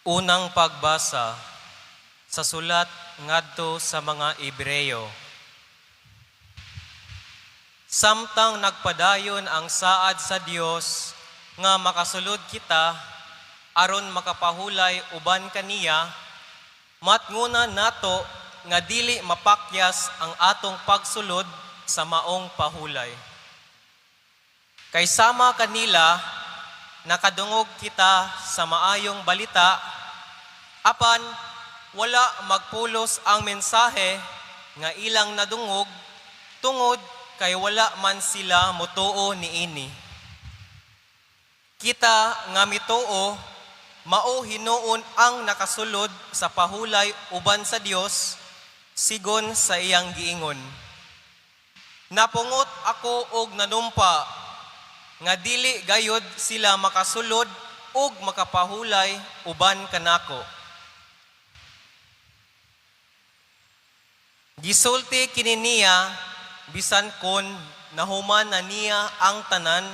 Unang pagbasa sa sulat ngadto sa mga Ebreyo. Samtang nagpadayon ang saad sa Dios nga makasulod kita aron makapahulay uban kaniya, matnguna nato nga dili mapakyas ang atong pagsulod sa maong pahulay. Kay sama kanila, nakadungog kita sa maayong balita, apan wala magpulos ang mensahe nga ilang nadungog tungod kay wala man sila motuo niini. Kita nga mituo, mao hinuon ang nakasulod sa pahulay uban sa Dios sigon sa iyang giingon. Napungot ako og nanumpa nga dili gayod sila makasulod og makapahulay uban kanako. Gisulti kini niya bisan kon nahuman na niya ang tanan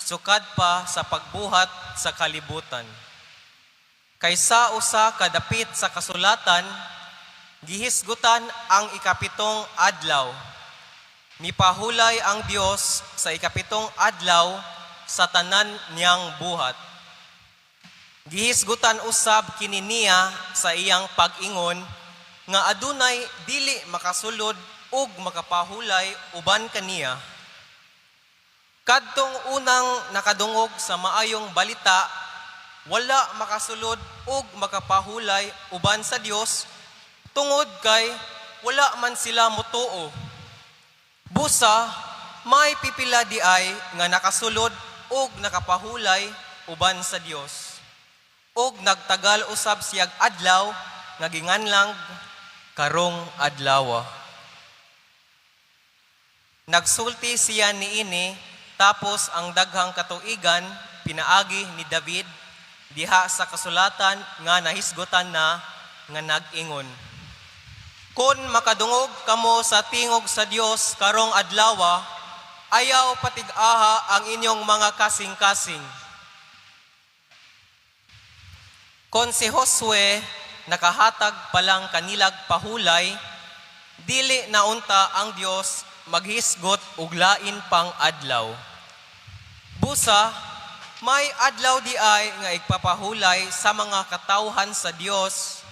sukad pa sa pagbuhat sa kalibutan. Kay sa usa ka dapit sa kasulatan, gihisgutan ang 7 adlaw. Mipahulay ang Dios sa 7 adlaw sa tanan niyang buhat. Gihisgutan usab kini niya sa iyang pag-ingon nga adunay dili makasulod ug makapahulay uban kaniya. Kadtong unang nakadungog sa maayong balita, wala makasulod ug makapahulay uban sa Dios tungod kay wala man sila motuo. Busa, may pipila di ay nga nakasulod ug nakapahulay uban sa Dios. Ug nagtagal usab siyag adlaw nga ginganlang karong adlawa. Nagsulti siya niini tapos ang daghang katuigan pinaagi ni David diha sa kasulatan nga nahisgutan na nga nag-ingon. Kon makadungog kamo sa tingog sa Dios karong adlawa, ayaw patig-aha ang inyong mga kasing-kasing. Kon si Josue nakahatag palang kanilag pahulay, dili na unta ang Dios maghisgot og lain pang adlaw. Busa, may adlaw di ay nga igpapahulay sa mga katawhan sa Dios.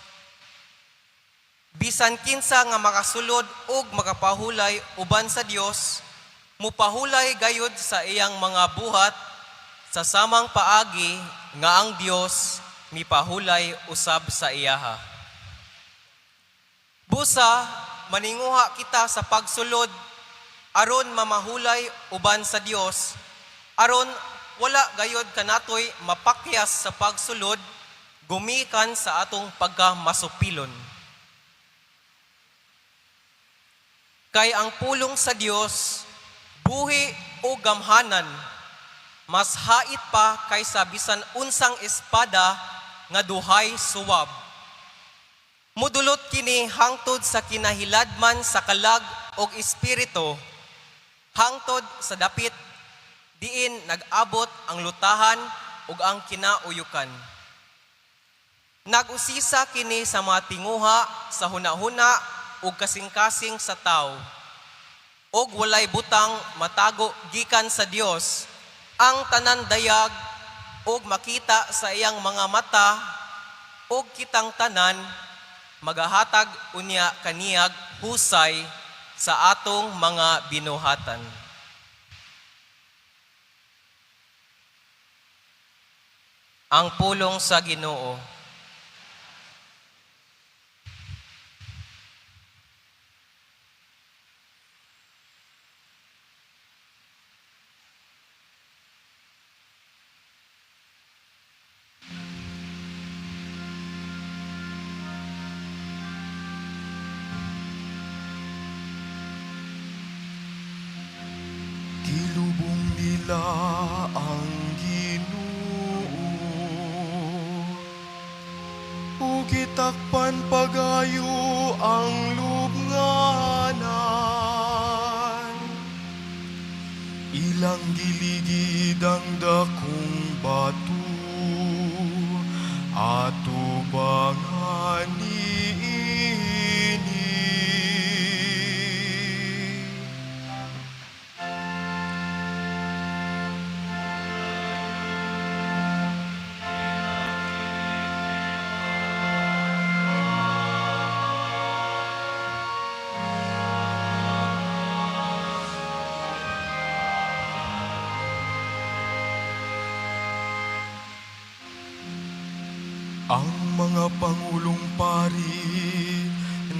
Bisan kinsa nga makasulod og makapahulay uban sa Dios, mupahulay gayud sa iyang mga buhat sa samang paagi nga ang Dios mipahulay usab sa iyaha. Busa, maninguha kita sa pagsulod aron mamahulay uban sa Dios, aron wala gayod kanatoy mapakyas sa pagsulod gumikan sa atong pagkamasupilon. Kay ang pulong sa Dios buhi o gamhanan, mas hait pa kaysa bisan unsang espada nga duhay suwab. Mudulot kini hangtod sa kinahiladman sa kalag og espiritu, hangtod sa dapit diin nag-abot ang lutahan ug ang kinauyukan. Nag-usisa kini sa mga tinguha sa hunahuna ug kasing-kasing sa tawo. Og walay butang matago gikan sa Dios, ang tanan dayag og makita sa iyang mga mata, og kitang tanan magahatag unya kaniyag husay sa atong mga binuhatan. Ang pulong sa Ginoo. Gilubong nila ang Ginoo ug gitakpan pagayo ang lubnganan. Ilang giligid ang dakong bato, atubangana. Ang mga pangulong pari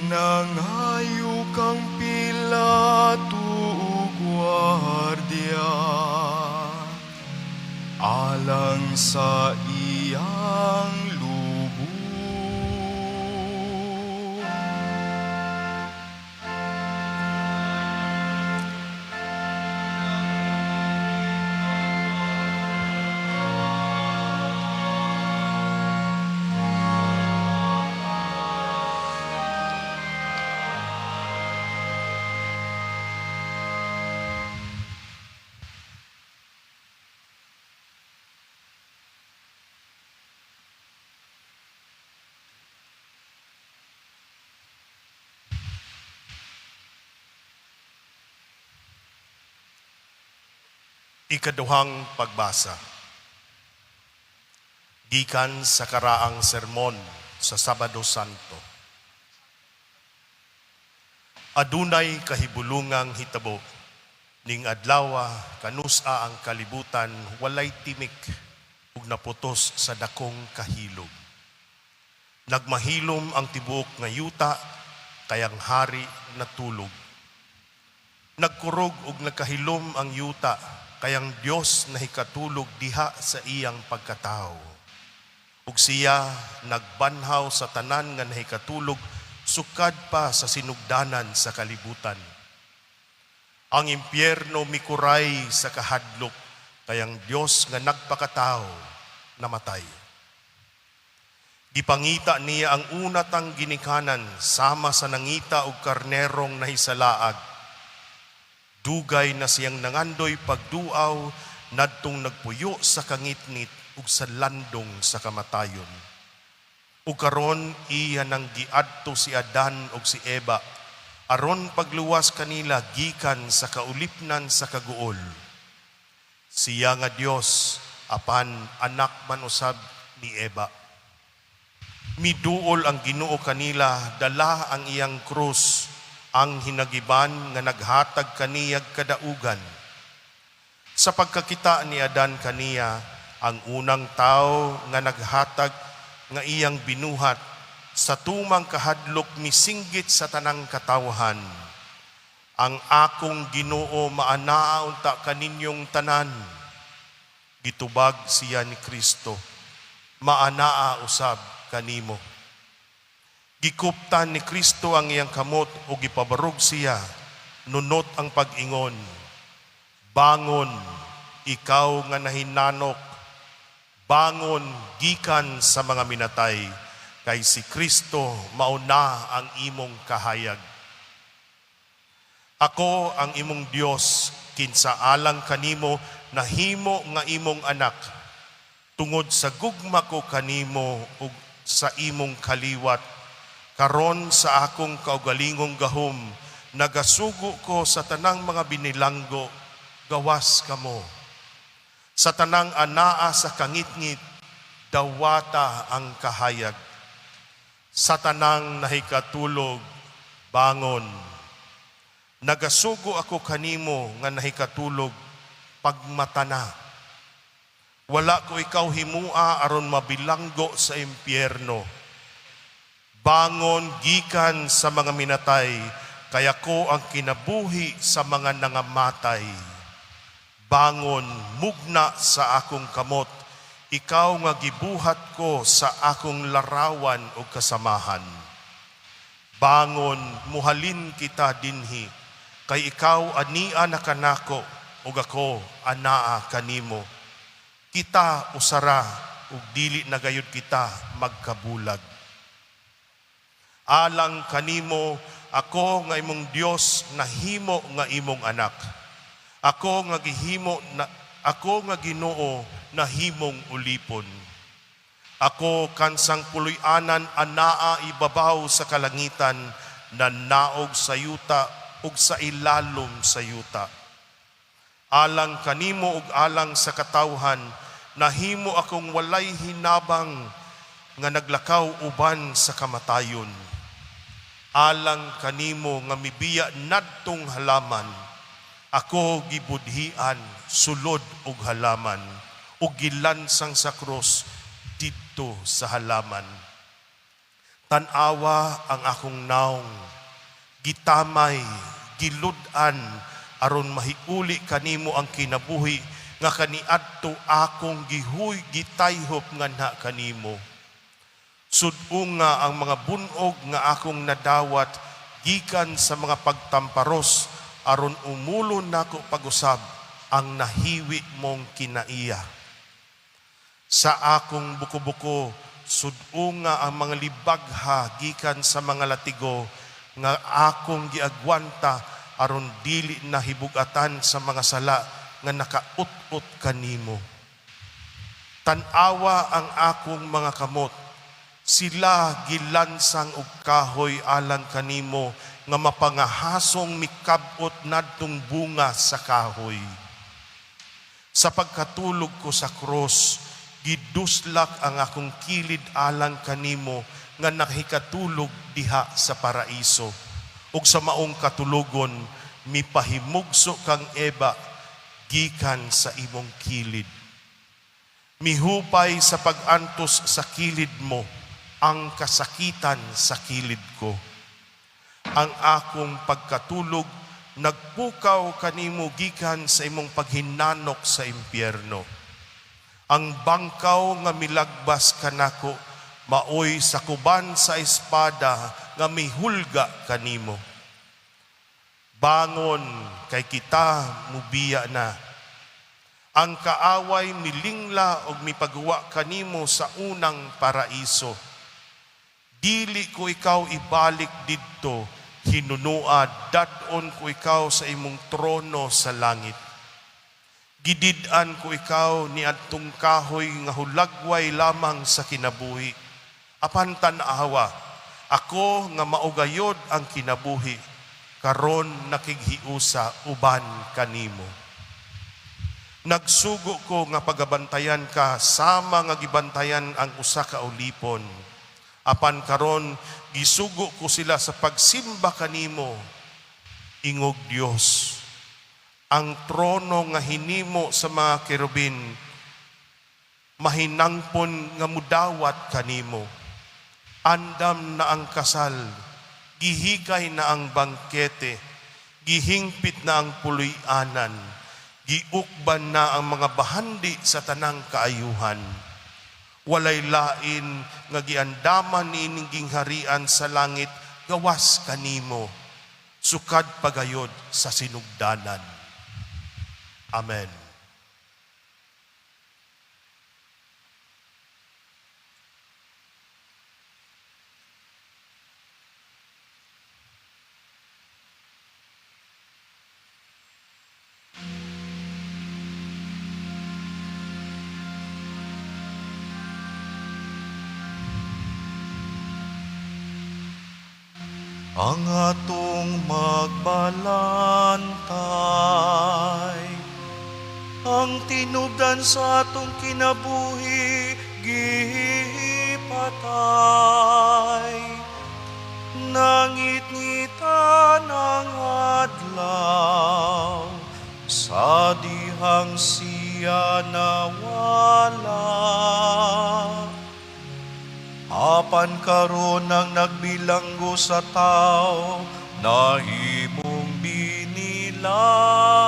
nangayo kang Pilato ug gwardya alang sa iyang lubong. Ikaduhang pagbasa. Gikan sa karaang sermon sa Sabado Santo. Adunay kahibulungang hitabo ning adlawa kanusa ang kalibutan walay timik ug naputos sa dakong kahilom. Nagmahilom ang tibuok nga yuta kay ang hari natulog. Nagkurog ug nagkahilom ang yuta kay ang Dios nahikatulog diha sa iyang pagkatawo. Ug siya nagbanhaw sa tanan nga nahikatulog sukad pa sa sinugdanan sa kalibutan. Ang impyerno mikuray sa kahadlok kay ang Dios nga nagpakatawo namatay. Gipangita niya ang unatang ginikanan sama sa nangita og karnerong nahisalaag. Dugay na siyang nangandoy pagduaw nadtong nagpuyo sa kangitngit ug sa landong sa kamatayon. Ug karon iya nang giadto si Adan ug si Eva aron pagluwas kanila gikan sa kaulipnan sa kaguol. Siya nga Dios apan anak man usab ni Eva. Miduol ang Ginoo kanila, dala ang iyang krus, ang hinagiban nga naghatag kaniyag kadaugan. Sa pagkakita ni Adan kaniya, ang unang tao nga naghatag nga iyang binuhat, sa tumang kahadlok misinggit sa tanang katawhan. Ang akong Ginoo maanaa unta kaninyong tanan. Gitubag siya ni Kristo, maanaa usab kanimo. Gikuptan ni Kristo ang iyang kamot ug gipabarog siya, nunot ang pag-ingon. Bangon, ikaw nga nahinanok, bangon gikan sa mga minatay, kay si Kristo mauna ang imong kahayag. Ako ang imong Dios, kinsa alang kanimo nahimo nga imong anak, tungod sa gugma ko kanimo ug sa imong kaliwat, karon sa akong kaugalingong gahom, nagasugo ko sa tanang mga binilanggo, gawas kamo. Sa tanang anaa sa kangitngit, dawata ang kahayag. Sa tanang nahikatulog, bangon. Nagasugo ako kanimo nga nahikatulog, pagmata na. Wala ko ikaw himua aron mabilanggo sa impyerno. Bangon gikan sa mga minatay, kay ako ang kinabuhi sa mga nangamatay. Bangon mugna sa akong kamot, ikaw nga gibuhat ko sa akong larawan ug kasamahan. Bangon, muhalin kita dinhi, kay ikaw ania na kanako ug ako anaa kanimo. Kita usara ug dili na gayud kita magkabulag. Alang kanimo, ako nga imong Dios nahimo nga imong anak. Ako nga gihimo na ako nga Ginoo nahimong ulipon. Ako kansang puloy-anan anaa ibabaw sa kalangitan, nanaog sa yuta ug sa ilalom sa yuta. Alang kanimo ug alang sa katawhan, nahimo akong walay hinabang nga naglakaw uban sa kamatayon. Alang kanimo nga mibiya nadtong halaman, ako gibudhian sulod og halaman ug gilansang sa krus didto sa halaman. Tan-awa ang akong naong, gitamay, gilud-an, aron mahiuli kanimo ang kinabuhi nga kaniadto akong gihuy gitayhop nganha kanimo. Sud-unga ang mga bunog nga akong nadawat gikan sa mga pagtamparos aron umulon nako pag-usab ang nahiwi mong kinaiya. Sa akong buko-buko, sud-unga ang mga libagha gikan sa mga latigo nga akong giagwanta aron dili na hibugatan sa mga sala nga nakaut-ot kanimo. Tan-awa ang akong mga kamot, sila gilansang og kahoy alang kanimo nga mapangahasong mikab-ot nadtong bunga sa kahoy. Sa pagkatulog ko sa krus, giduslak ang akong kilid alang kanimo nga nakikatulog diha sa paraiso. Ug sa maong katulogon, mipahimugso kang Eba gikan sa imong kilid. Mihupay sa pag-antos sa kilid mo ang kasakitan sa kilid ko. Ang akong pagkatulog nagpukaw kanimo gikan sa imong paghinanok sa impyerno. Ang bangkaw nga milagbas kanako maoy sakuban sa espada nga mihulga kanimo. Bangon kay kita mubiya na. Ang kaaway milingla og mipagawa kanimo sa unang paraiso. Dili ko ikaw ibalik didto, hinunua dad-on ko ikaw sa imong trono sa langit. Gidid-an ko ikaw ni adtong kahoy nga hulagway lamang sa kinabuhi. Apan tan-awa, ako nga maugayod ang kinabuhi, karon nakighiusa uban kanimo. Nagsugo ko nga pagabantayan ka sama nga gibantayan ang usa ka ulipon. Apan karon gisugo ko sila sa pagsimba kanimo, ingog Dios. Ang trono nga hinimo sa mga kerubin mahinangpon nga mudawat kanimo. Andam na ang kasal, gihikay na ang bangkete, gihingpit na ang puloy-anan, giukban na ang mga bahandi sa tanang kaayuhan. Walay lain nga giandaman niining gingharian sa langit gawas kanimo, sukad pagayod sa sinugdanan. Amen. Ang atong magbalantay, ang tinubdan sa atong kinabuhi gipatay, nangitngitan ang adlaw sa dihang siya nawala. Apan karon ang nagbilanggo sa tao, nahimong binilanggo.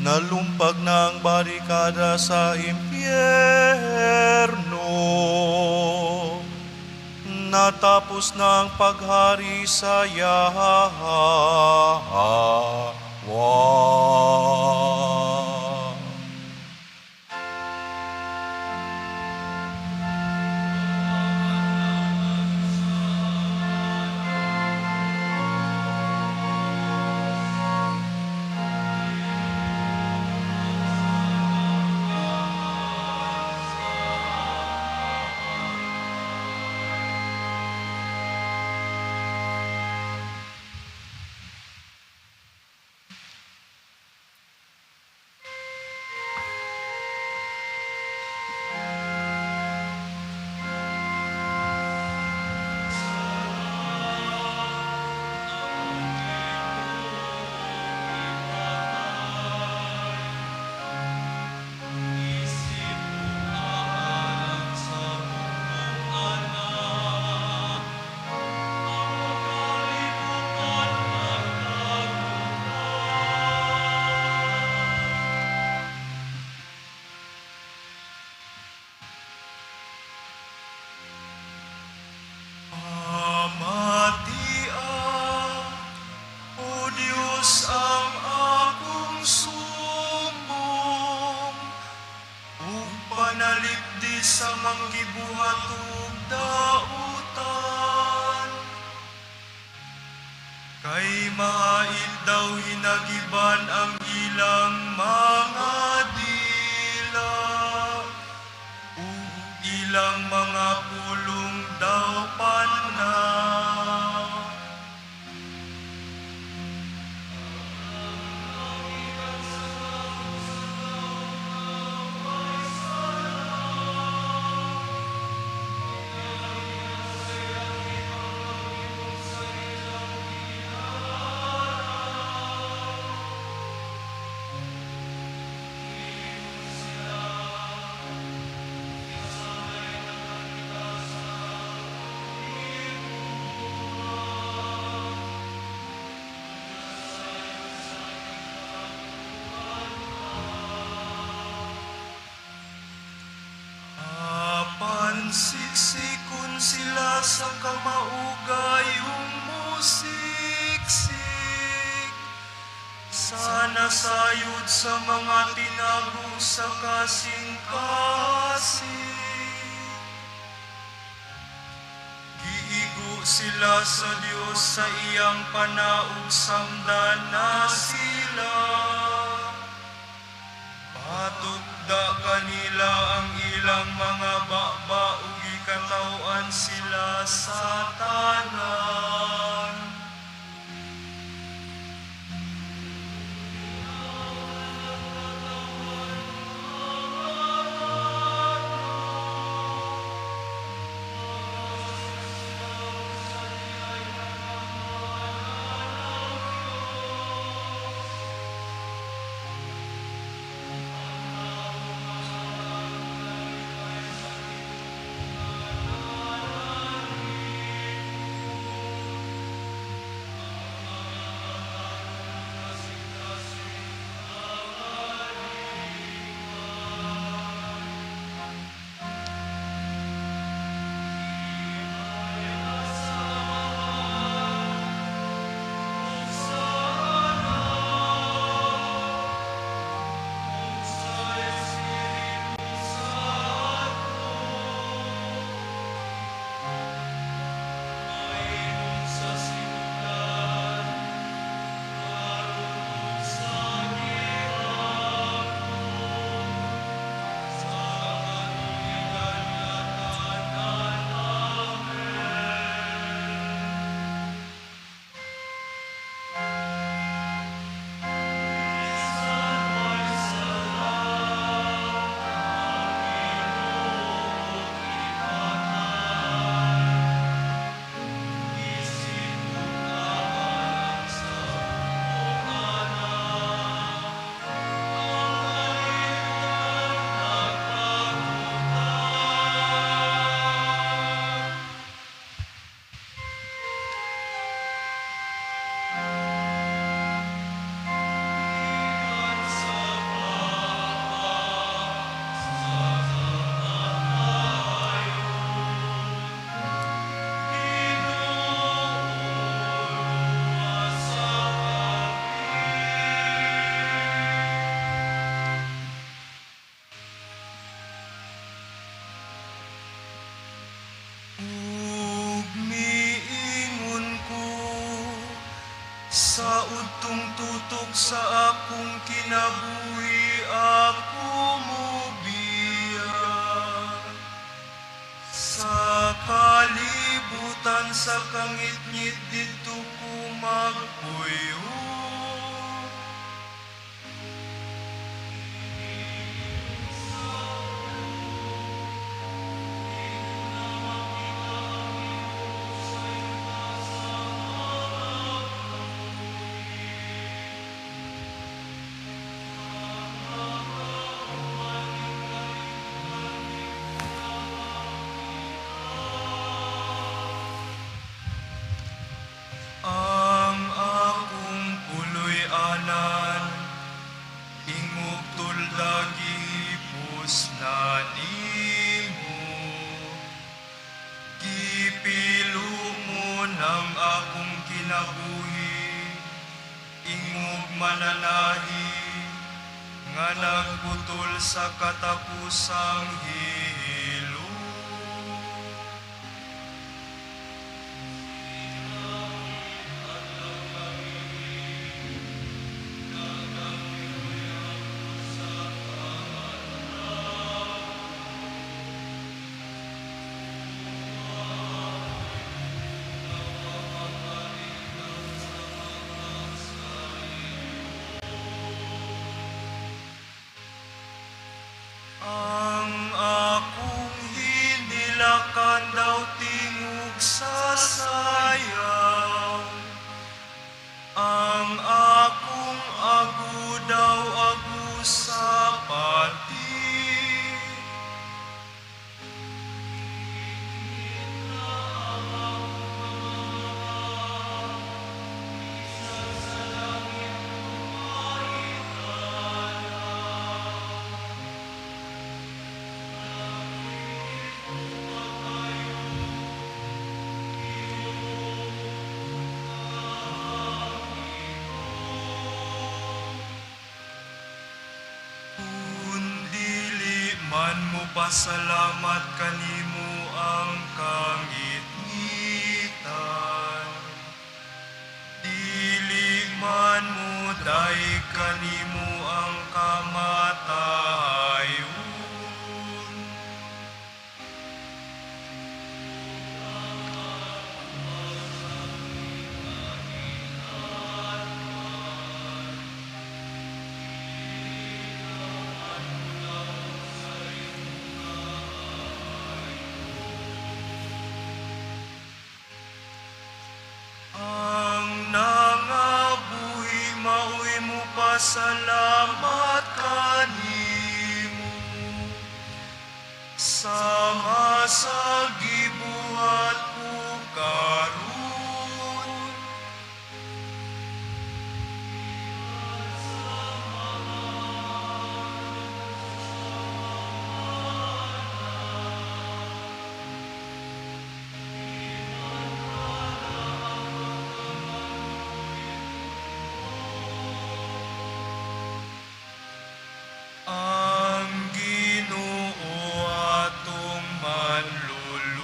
Nalumpag na ang barikada sa impyerno. Natapos na ang paghari sa Yawa. Sa manggibuhat ug dautan. Kay mahain daw hinagiban ang ilang mga dila, ug ilang mga pulong daw pana. Apan siksikon sila sa kamaugayong mosiksik sa nasayod sa mga tinago sa kasing-kasing. Giigo sila sa Dios sa iyang panaog, samdan na sila. Patukda kanila ang ilang mga baba ug gikataw-an sila sa tanan. Ug miingon ko sa udtong tutok sa akong kinabuhi, ako mobiya sa kalibutan sa kangitngit, didto ko magpuyo. Ang akong puloy-anan, ingog tolda, gihipos na nimo. Gipilo mo ng akong kinabuhi, ingog mananahi nga nagputol sa katapusang hilabi. Mupasalamat kanimo ang kangitngitan. Dili man modaig kanimo ang kamatayon. Ang nangabuhi maoy mupasalamat kanimo sama sa gibuhat ko karon. Ang Ginoo atong manluluwas,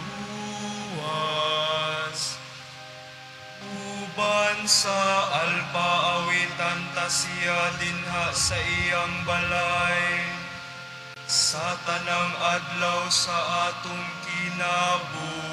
uban sa alpa awitan ta siya dinha sa iyang balay, sa tanang adlaw sa atong kinabuhi.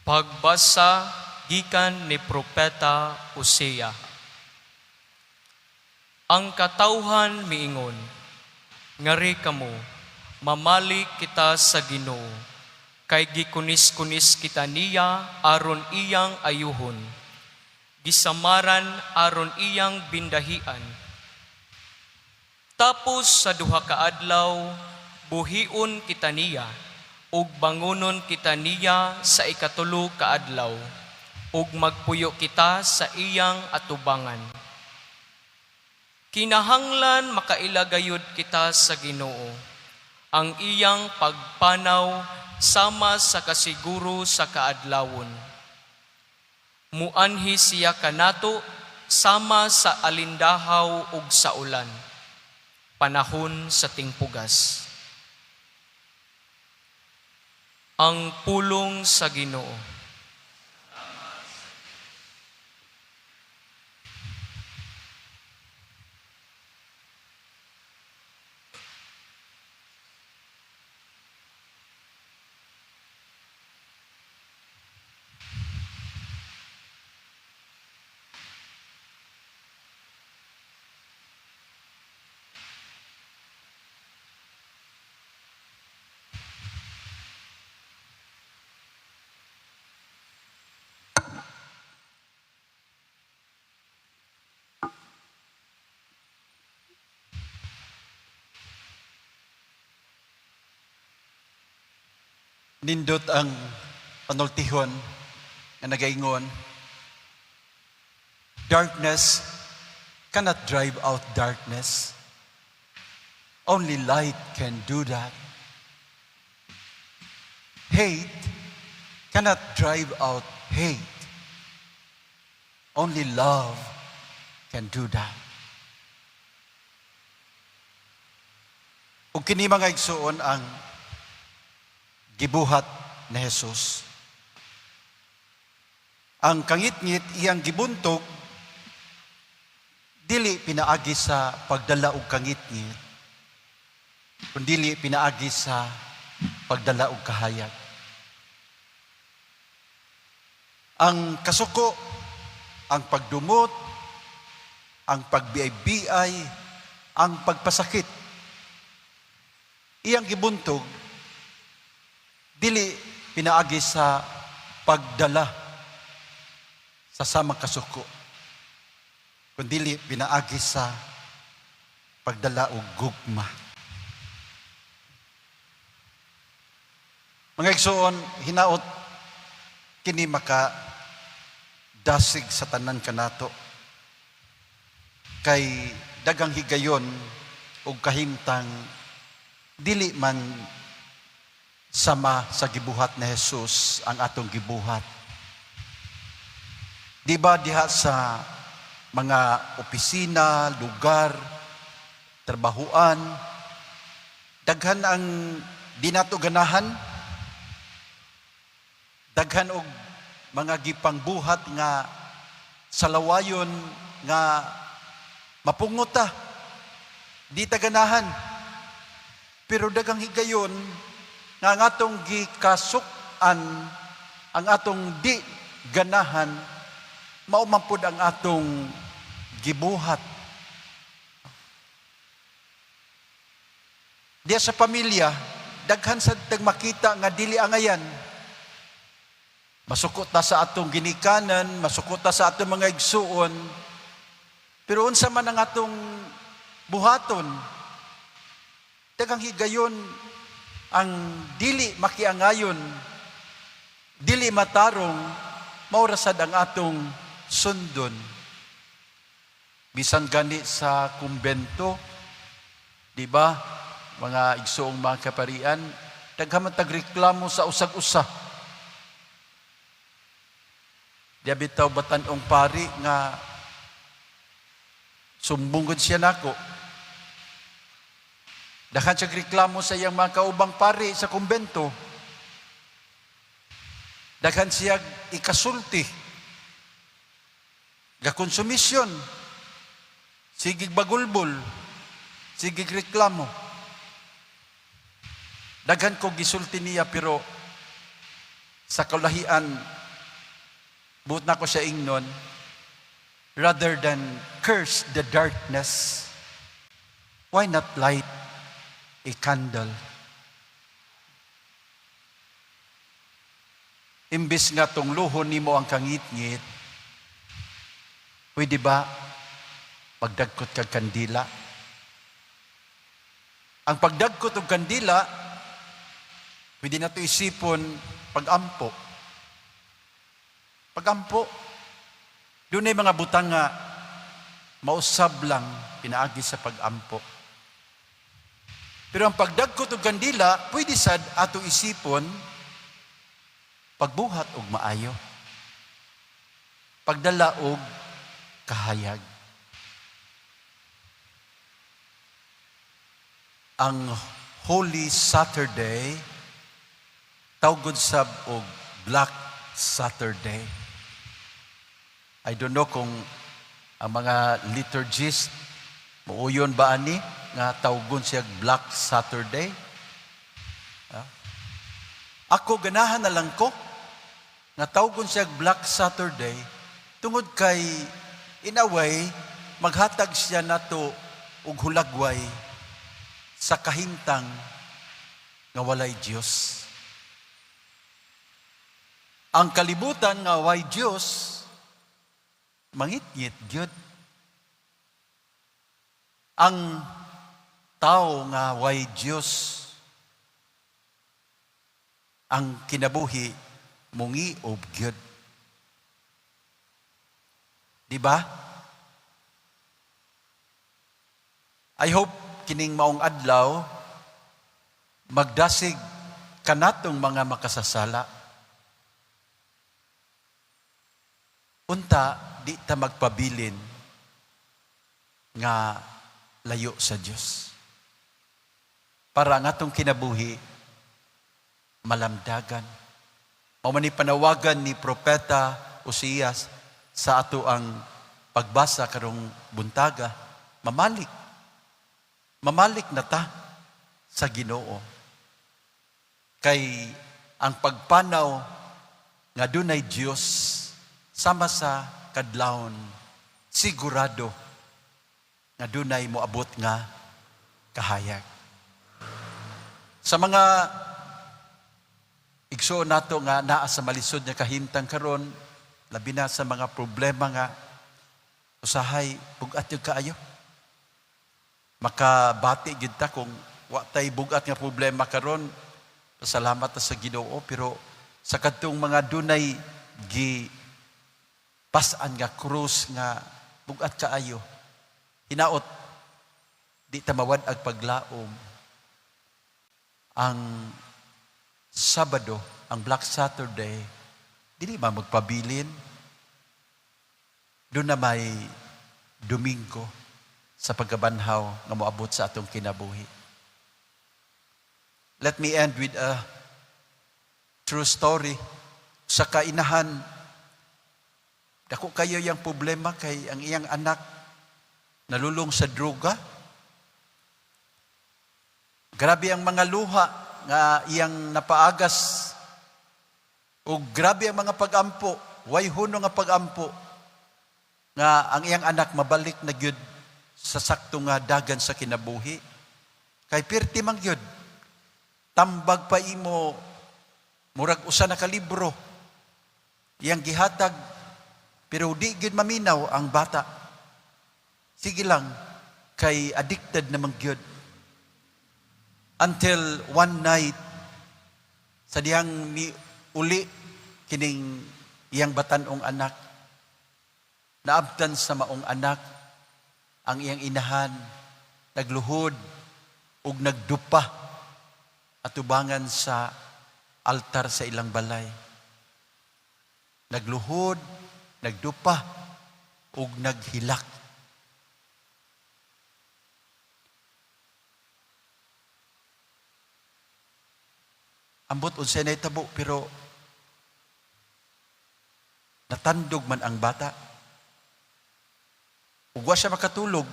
Pagbasa gikan ni Propeta Osea. Ang katawhan miingon, "Ngari kamo, mamalik kita sa Ginoo, kay gikunis-kunis kita niya aron iyang ayuhon, gisamaran aron iyang bindahian. Tapos sa 2 ka adlaw, buhion kita niya, ug bangonon kita niya sa ikatulo ka adlaw, ug magpuyo kita sa iyang atubangan." Kinahanglan makaila gayud kita sa Ginoo, ang iyang pagpanaw sama sa kasiguro sa kaadlawon. Muanhi siya kanato sama sa alindahaw ug sa ulan, panahon sa tingpugas. Ang pulong sa Ginoo. Nindot ang panultihon nga nagaingon, "Darkness cannot drive out darkness. Only light can do that. Hate cannot drive out hate. Only love can do that." Ug kini, mga igsuon, ang gibuhat ni Jesus. Ang kangitngit iyang gibuntog dili pinaagi sa pagdala og kangitngit, kundili pinaagi sa pagdala og kahayag. Ang kasuko, ang pagdumot, ang pagbiay-biay, ang pagpasakit, iyang gibuntog dili pinaagi sa pagdala sa samang kasuko, kundili pinaagi sa pagdala og gugma. Mga igsuon, hinaot kini maka dasig sa tanan kanato. Kay daghang higayon og kahimtang dili man sama sa gibuhat ni Jesus ang atong gibuhat. Di ba diha sa mga opisina, lugar, trabahuan, daghan ang di nato ganahan, daghan og mga gipangbuhat nga salawayon nga mapungot ta, di ta ganahan. Pero daghang higayon nga ang atong gikasuk-an, ang atong di ganahan, mao man pud ang atong gibuhat. Diya sa pamilya, daghan sad tag makita nga dili angayan. Masuko ta sa atong ginikanan, masuko ta sa atong mga igsuon. Pero unsa man ang atong buhaton, daghang higayon ang dili makiangayon, dili matarong, mao ra sad ang atong sundon. Bisan gani sa kumbento, di ba, mga igsuong mga kaparian, daghan man tagreklamo sa usag-usa. Di bitaw batan-ong pari nga sumbongod siya nako. Daghan siya reklamo sa iyang mga kaubang pari sa kumbento. Daghan siya ikasulti. Gakonsumisyon. Sigig bagulbol. Sigig reklamo. Daghan ko gisulti niya, pero sa kalahian Buot nako siya ingnon, rather than curse the darkness, why not light a candle? Imbis nga tungluhon nimo ang kangitngit, pwede ba pagdagkot kag kandila? Ang pagdagkot og kandila, pwede nato isipon pagampo. Pagampo. Dunay mga butang nga mausab lang pinaagi sa pagampo. Pero ang pagdagkot og kandila, pwede sad ato isipon pagbuhat og maayo. Pagdala og kahayag. Ang Holy Saturday tawgon sab og Black Saturday. I don't know kung ang mga liturgist muuyon ba ani nga tawgon siya Black Saturday. Ako, ganahan na lang ko nga tawgon siya Black Saturday tungod kay in a way maghatag siya nato og hulagway sa kahimtang nga walay Dios. Ang kalibutan nga way Dios, mangitngit gyud. Ang tao nga way Dios, ang kinabuhi mungiob gyud. Di ba? I hope kining maong adlaw magdasig kanatong mga makasasala. Unta di ta magpabilin nga layo sa Dios. Para ang atong kinabuhi malamdagan. Mao man ni panawagan ni Propeta Osias sa ato ang pagbasa karong buntaga, mamalik. Mamalik na ta sa Ginoo. Kay ang pagpanaw nga dunay Dios sama sa kadlawon, sigurado nga dunay moabot nga kahayag. Sa mga igsuon nato nga naa sa malisod nga kahimtang karon, labi na sa mga problema nga usahay bug-at gyud kaayo. Makabati gyud ta kung wa tay bug-at nga problema karon, pasalamat ta sa Ginoo, pero sa kadtong mga dunay gi pas-an nga krus nga bug-at kaayo, hinaot di ta mawad-ag paglaom. Ang Sabado, ang Black Saturday, dili ba magpabilin? Doon na may Domingo sa pagkabanhaw nga moabot sa atong kinabuhi. Let me end with a true story. Sa kainahan, dako kayo yang problema kay ang iyang anak nalulong sa droga. Grabe ang mga luha nga iyang napaagas. O grabe ang mga pagampo, way huno nga pagampo nga ang iyang anak mabalik na gyud sa sakto nga dagan sa kinabuhi. Kay pirti man gyud, tambag pa imo murag usa na ka libro iyang gihatag, pero di gyud maminaw ang bata. Sige lang, kay addicted naman gyud. Until one night, sa dihang mi uli kining iyang batan-ong anak, naabtan sa maong anak ang iyang inahan, nagluhod ug nagdupa atubangan sa altar sa ilang balay. Nagluhod, nagdupa ug naghilak. Ambot unsay nahitabo, pero natandog man ang bata. Ug wa siya makatulog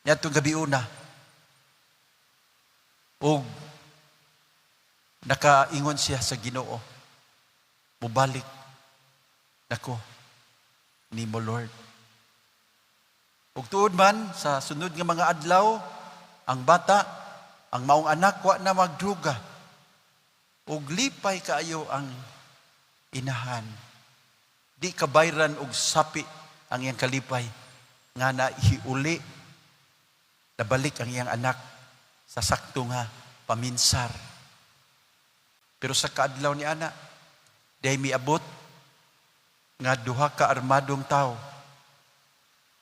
niadtong gabi una. Ug nakaingon siya sa Ginoo, mubalik Nako nimo, Lord. Ug tuod man, sa sunod nga mga adlaw, ang bata, ang maong anak, wa na magdruga. Ug lipay kaayo ang inahan. Di kabayran og sapi ang iyang kalipay nga naiuli, nabalik ang iyang anak sa sakto nga paminsar. Pero sa kaadlaw ni ana, diay miabot nga duha ka armadong tao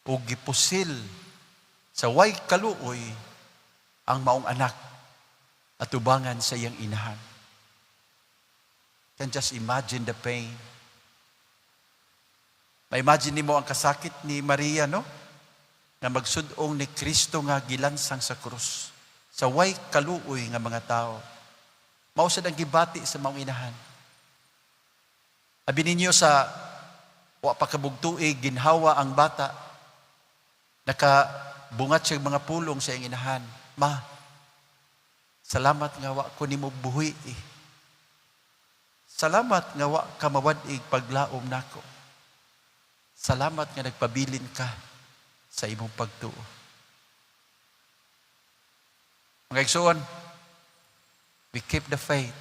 ug gipusil sa way kaluoy ang maong anak atubangan sa iyang inahan. Can just imagine the pain. Ma-imagine nimo ang kasakit ni Maria, no? Nga magsud-ong ni Kristo nga gilansang sa krus sa way kaluoy nga mga tao. Mao sad ang gibati sa maong inahan. Abi ninyo sa wa pa kabug tuig ginhawa ang bata, nakabungat siya mga pulong sa iyang inahan. "Ma, salamat nga wa ko nimo buhi eh. Salamat nga wa ka mawad-ig paglaom nako. Salamat nga nagpabilin ka sa imong pagtuo." Mga igsoon, we keep the faith.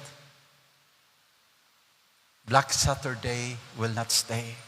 Black Saturday will not stay.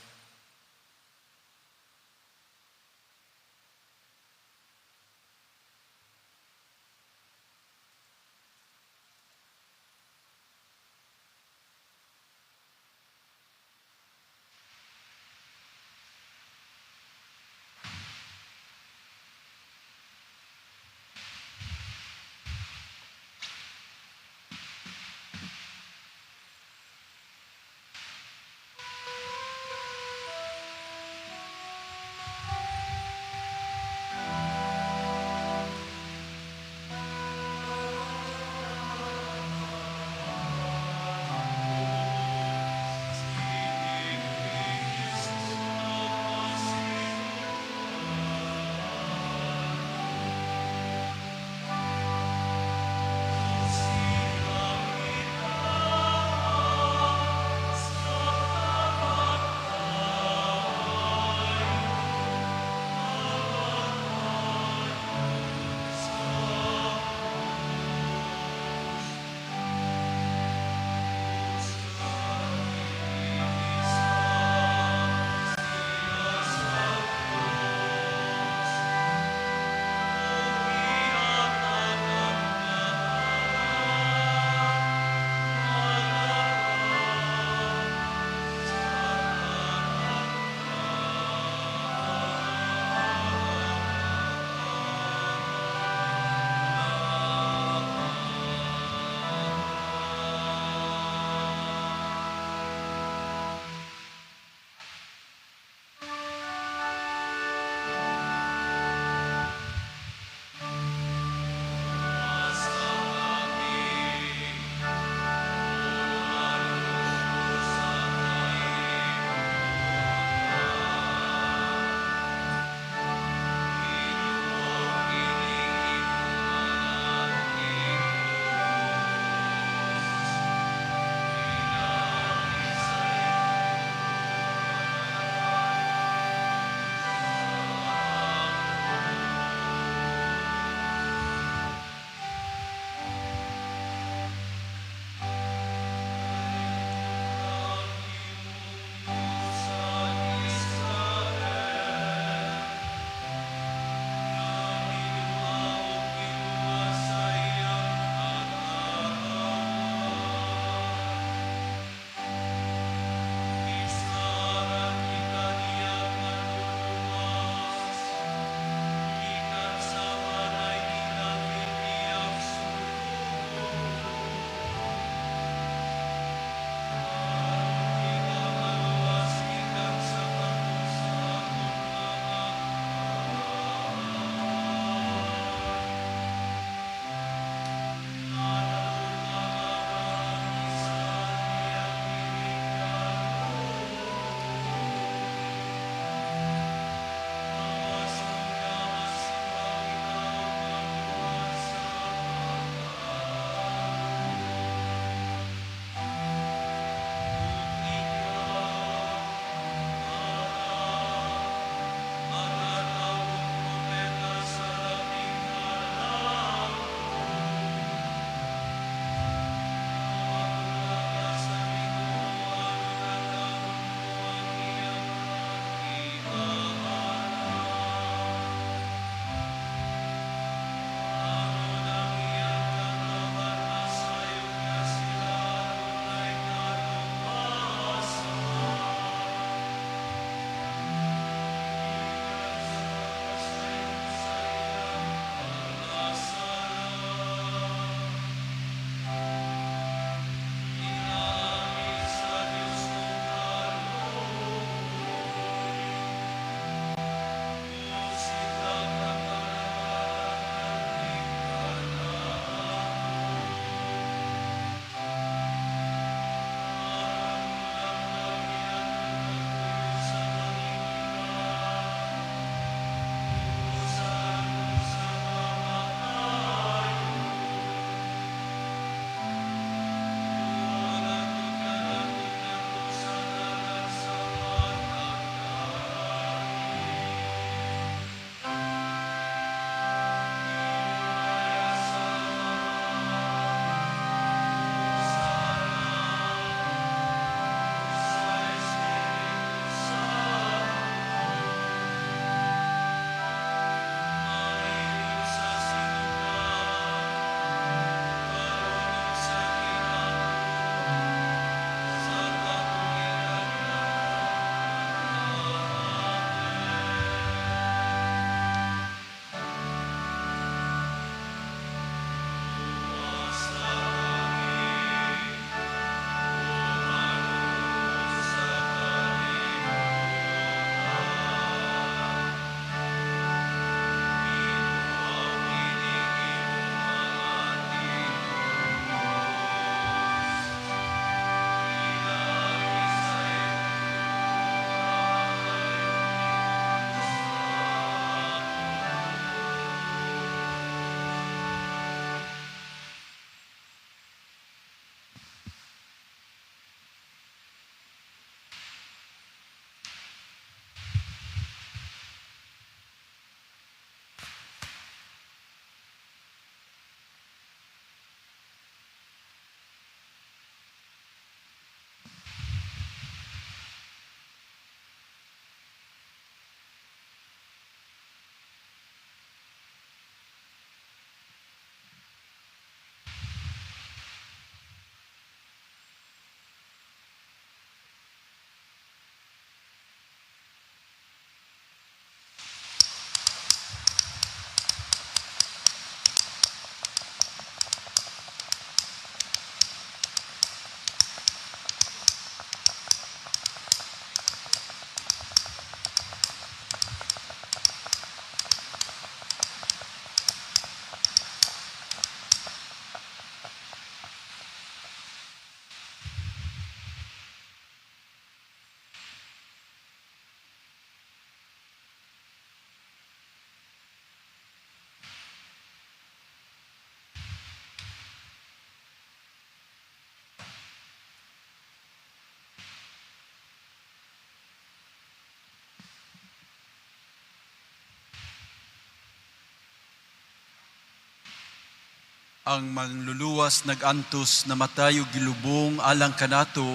Ang mangluluwas nag-antos, namatay ug gilubong alang kanato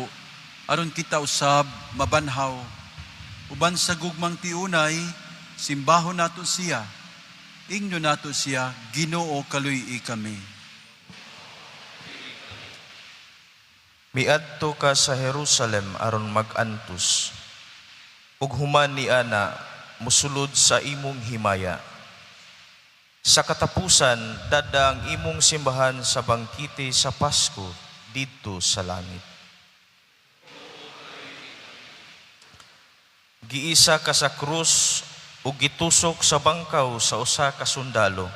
aron kita usab mabanhaw. Uban sa gugmang tiunay, simbahon nato siya. Ingno nato siya, "Ginoo, kaluy-i kami." Miadto ka sa Jerusalem aron mag-antos, ug human niana mosulod sa imong himaya. Sa katapusan, dad-a ang imong simbahan sa bangkete sa Pasko didto sa langit. Giisa ka sa krus ug gitusok sa bangkaw sa usa ka sundalo.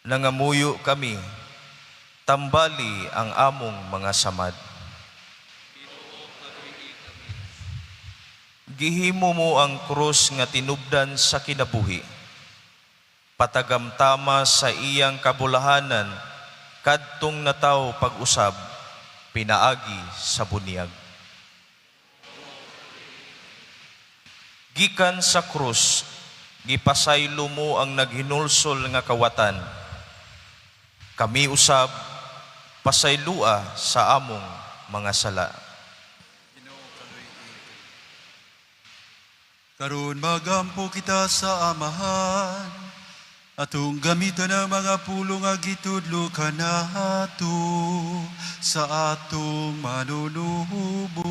Nangamuyo kami, tambali ang among mga samad. Gihimo mo ang krus nga tinubdan sa kinabuhi. Patagamtama sa iyang kabulahanan, kadtong nataw pag-usab, pinaagi sa bunyag. Gikan sa krus, gipasaylo mo ang naghinulsol nga kawatan. Kami usab, pasaylua sa among mga sala. Karon magampo kita sa Amahan, atong gamiton ang mga pulong nga gitudlo kanato sa atong manunubos.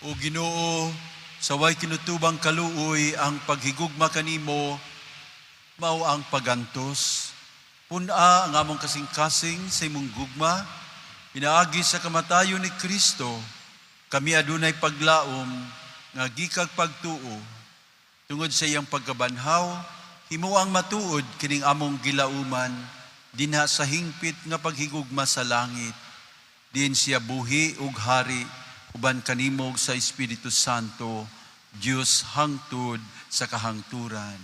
O Ginoo, sa way kinutubang kaluoy ang paghigugma kanimo, mao ang pagantos. Pun-a ang among kasing-kasing sa imong gugma, pinaagi sa kamatayon ni Kristo, kami adunay paglaom nga gikag pagtuo. Tungod sa iyang pagkabanhaw, himo ang matuod kining among gilauman, dinha sa hingpit nga paghigugma sa langit. Diin siya buhi ug hari, uban kanimo ug sa Espiritu Santo, Dios hangtod sa kahangturan.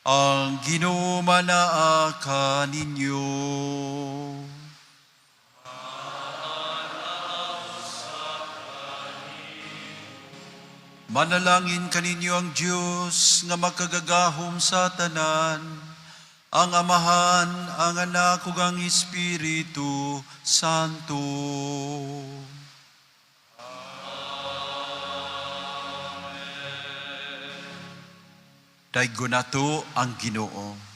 Ang Ginoo manaa kaninyo. Manalangin kaninyo ang Dios nga makagagahom sa tanan, ang Amahan, ang Anak ug ang Espiritu Santo. Daygon nato ang Ginoo.